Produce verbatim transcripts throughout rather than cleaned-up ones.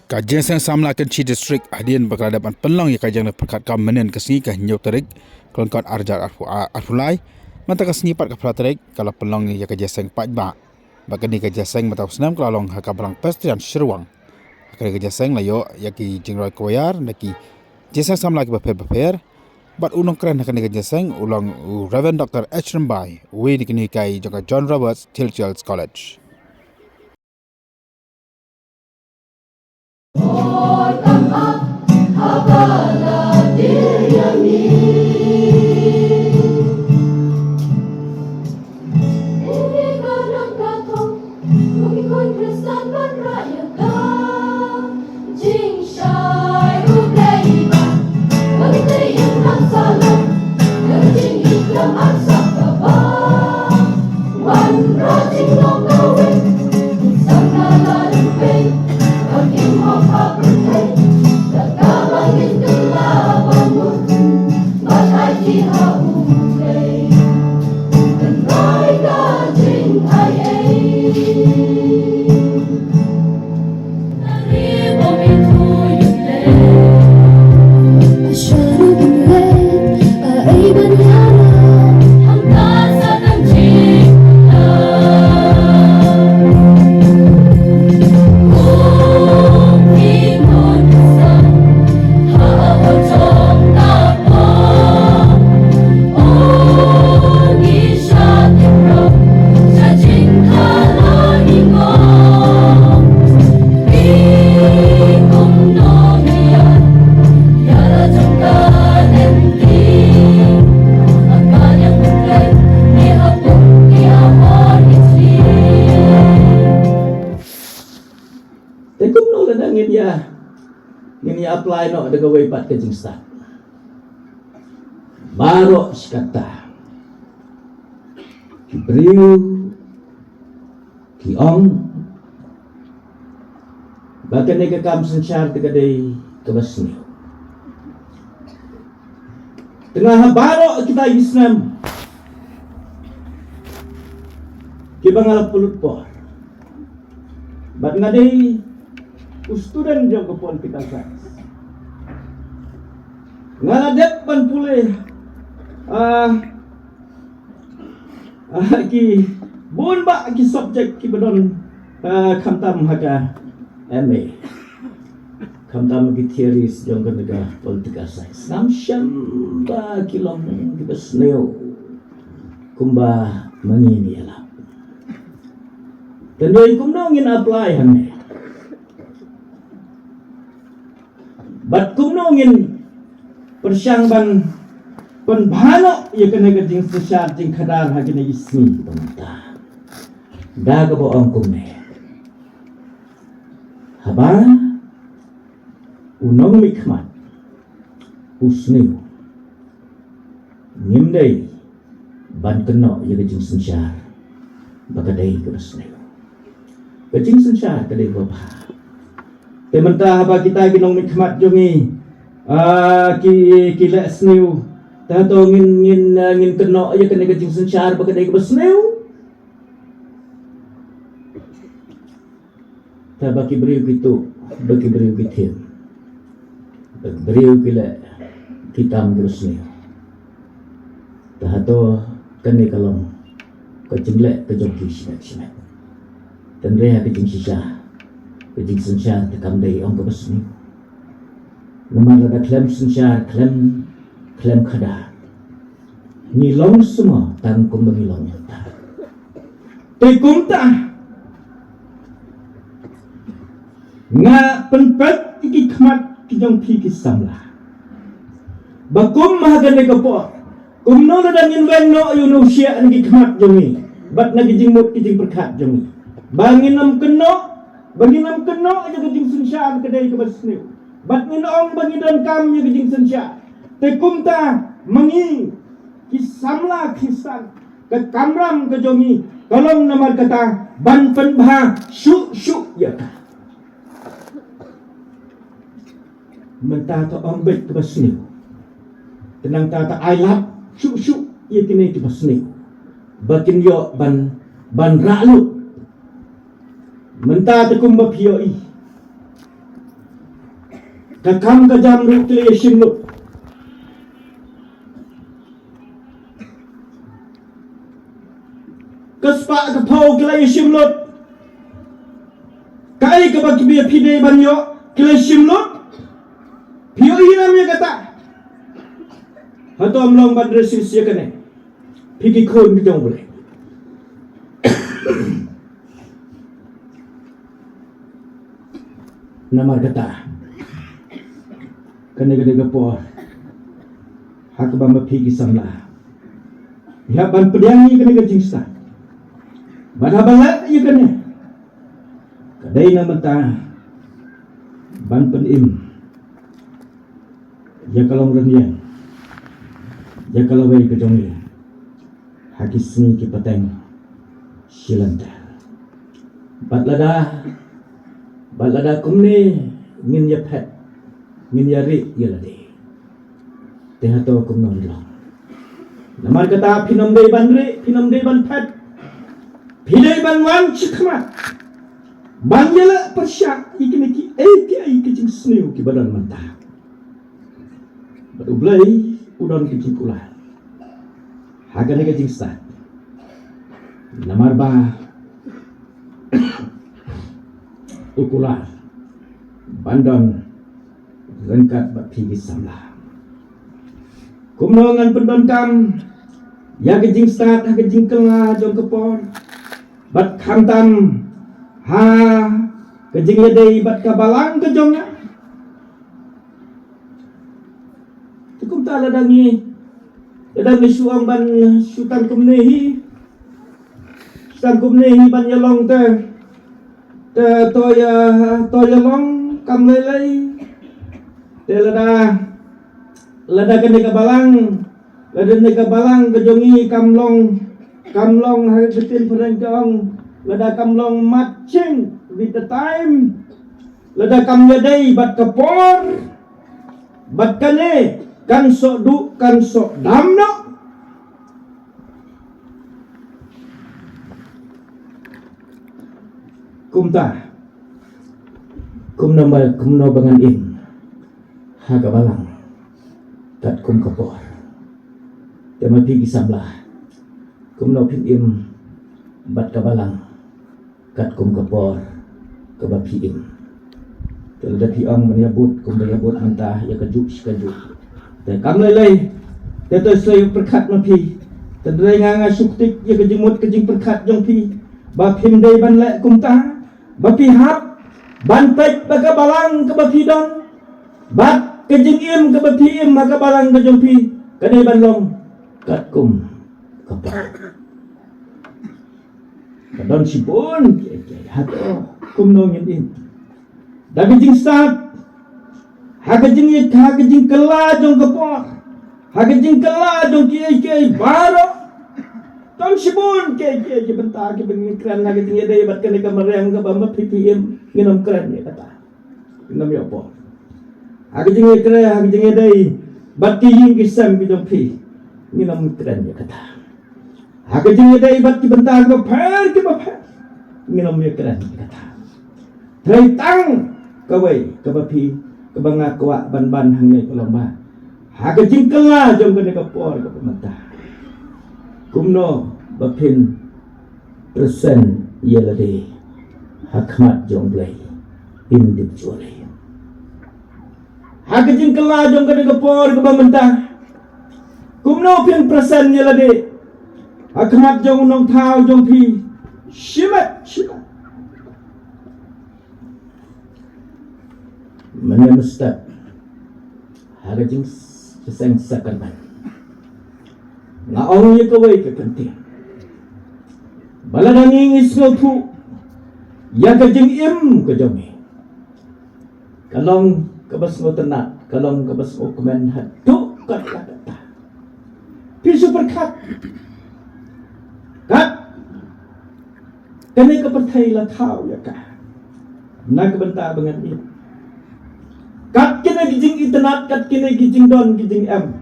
Ka Jingïaseng Samla Kynshi District hadien ba ka la dep ban pynlong ïa ka jingïapyrkhat kam mynhynnin ka sngi ka hynñiew tarik Kyllalyngkot arhajar arphew, arphew lai. Mynta ka sngi pat ka phra tarik ka la pynlong ïa ka jingïaseng paidbah. Bad kane ka jingïaseng mynta u snem ka la long ha ka Balang Presbyterian Shirwang. Ha kane ka jingïaseng la ïoh ïa ki jingroi choir na ki jingïaseng samla kiba pher bapher. Bad u nongkren ha kane ka jingïaseng u long u Reverend Doctor H Rymbai, uwei na ki nonghikai jong ka John Roberts Theological College. Te kumno lada ngin ïa, ngin ïa apply noh da kawei pat ka jingstad? Baroh shi katta ki briew ki ong ba kane ka kam synshar te ka dei kaba sniew. Te nga ha baroh kita ki snem kiba nga la pynlut por, bad nga dei u student jong ka political science, nga la dep ban pule, ah, ah, ki bun bah ki subject kiba don, ah, khamtam ha ka M A, khamtam ki theories jong ka, ka political science. Ngam shem ba ki long kiba sniew kumba ma ngi ngi ïalap. Te dei kumno ngin apply hangne? Bad kumno ngin pyrshang ban pynbha noh ïa kane ka jingsynshar jingkhadar ha kine ki sngi ba mynta? Da kaba ong kumne: haba u nongmihkhmat u sniew, ngim dei ban kynnoh ïa ka jingsynshar ba ka dei kaba sniew. Ka jingsynshar ka dei kaba bha. Te mynta haba kita ki nongmihkhmat jong ngi, ah, ki, ki leh sniew, te hato ngin, ngin, ah, ngin kynnoh ïa kane ka jingsynshar ba ka dei kaba sniew? Te ba ki briew ki tuh, ba ki briew ki thiem, ba ki briew ki leh ki kam kiba sniew, te hato kane ka long ka jingleh ka jong ki shimet shimet? Te hynrei ha ka jingshisha, ka jingsynshar te kam dei ong kaba sniew. Namar lada khlem synshar, khlem, khlem khadar, ngi long shuh mo tang kumba ngi long mynta. Te kumta nga pynpeit ïa ki khmat ki jong phi ki samla, ba kum ha kane ka por, kumno lada ngin weng noh ïa u nongshia na ki khmat jong ngi bad na ki jingmut ki jingpyrkhat jong ngi, ba ngin ym kynnoh, ba ngin ym kynnoh ïa ka jingsynshar ka dei kaba sniew, bad ngin ong ba ngi donkam ïa ka jingsynshar. Te kumta ma ngi ki samla Khristan, ka kamram ka jong ngi ka long namar kata ban pynbha shuh shuh ïa ka. Mynta to ong beit kaba sniew, te nangta to ai lad shuh shuh ïa kine kiba sniew ba kin ïoh ban, ban rah lut. Mynta te kumba phi ïohi, Ka kam ka jam ruh ki la ïa shim lut. Ka spah ka phew ki la ïa shim lut. Kaei kaba ki bia phi dei ban ïoh ki la ïa shim lut. Phi ïohi ne em ïa kata? Hato ym long ban resist ïa kane? Phi ki khun ki jong U Blei. Namar kata, kane ka dei ka por ha kaba ma phi ki samla, ïa ban pdiang ïa kane ka jingstad. Bad haba leh ïa kane, ka dei na mynta ban pynim ïa ka long rynïeng ïa ka lawei ka jong ngi ha ki sngi ki pateng shi lynter. Bad lada, bad lada kumne ngin ïa phet, ngin ïa rieh ïa lade, te hato kumno ngi long? Namar kata phin ym dei ban rieh, phin ym dei ban phet. Phi dei ban wan shakhmat ban ïaleh pyrshah ïa kine kiei kiei ki jingsniew kiba don mynta. Bad U Blei u don ki jingkular ha kane ka jingstad. Namar ba u kular ban don ryngkat bad phi ki samla. Kumno ngan pyndonkam ïa ka jingstad ha ka jingkylla jong ka por, bad khamtam ha ka jingïadei bad ka balang ka jong nga? Te kumta lada ngi, lada ngi shu ong ban shu tang kumne hi, shu tang kumne hi ban ïalong te, te to ïa, to ïalong kam lei lei. Te lada, lada kane ka balang, lada kane ka balang ka jong ngi kam long, kam long ha ka ktien phareng ka ong, lada kam long marching with the time, lada kam ïadei bad ka por, bad kane kan soh duh kan soh dam noh. Kumta, kumno ba, kumno ba ngan im ha ka balang katkum ka por? Te ma phi ki samla, kumno phin im bad ka balang katkum ka por kaba phi im? Te lada phi ong ban ïabud kumba ïabud mynta ïa kajuh shi kajuh, te kam lei lei. Te to soi pyrkhat ma phi. Te dei nga, nga shu ktik ïa ka jingmut ka jingpyrkhat jong phi ba phim dei ban leh kumta, ba phi hap ban peit ba ka balang kaba phi don bad ka jingim kaba phi im ha ka balang ka jong phi ka dei ban long katkum ka por. Ka don shibun kiei kiei, hato kumno ngin im? Da ka jingstad ha ka jing, ha ka jingkylla jong ka por, ha ka jingkylla jong kiei kiei baroh. Don shibun kiei kiei ki bynta kiba ngin kren ha ka jingïadei bad kane ka mariang kaba ma phi phi im. Ngin ym kren ïa kata. Ngin ym ïoh por ha ka jingïakren, ha ka jingïadei bad ki ïing ki sem ki jong phi. Ngin ym kren ïa kata. Ha ka jingïadei bad ki bynta kiba pher kiba pher, ngin ym ïakren ïa kata. Trei tang kawei kaba phi, kaba nga kwah ban ban hangne ka long ba ha ka jingkylla jong kane ka por kaba mynta, kumno ba phin present ïa lade ha khmat jong U Blei individually. Ha ka jingkylla jong kane ka por kaba mynta, kumno phin present ïa lade ha khmat jong u nongthaw jong phi shimet shimet? Mynne mynstep ha ka jingpynseng sakramen, nga ong ïa kawei ka kyntien ba lada ngi ngi sngewthuh ïa ka jingim ka jong ngi, ka long kaba sngewtynnat, ka long kaba sngewkmen haduh katta katta. Phi shu pyrkhat, kat kane ka pyrthei la thaw ïa ka na ka bynta ba ngan im. Kat kine ki jingitynnat, kat kine ki jingdon ki jingem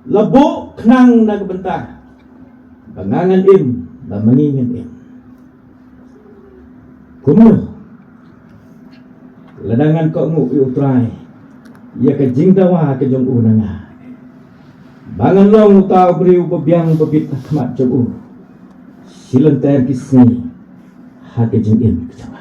la buh khnang na ka bynta ba nga ngan im, ba ma ngi ngan im. Kumno lada ngan kohnguh ïa U Trai ïa ka jingdawa ka jong u na nga, ba ngan long uta u briew babiang babit ha khmat jong u shilynter ki sngi ha ka jingim ka jong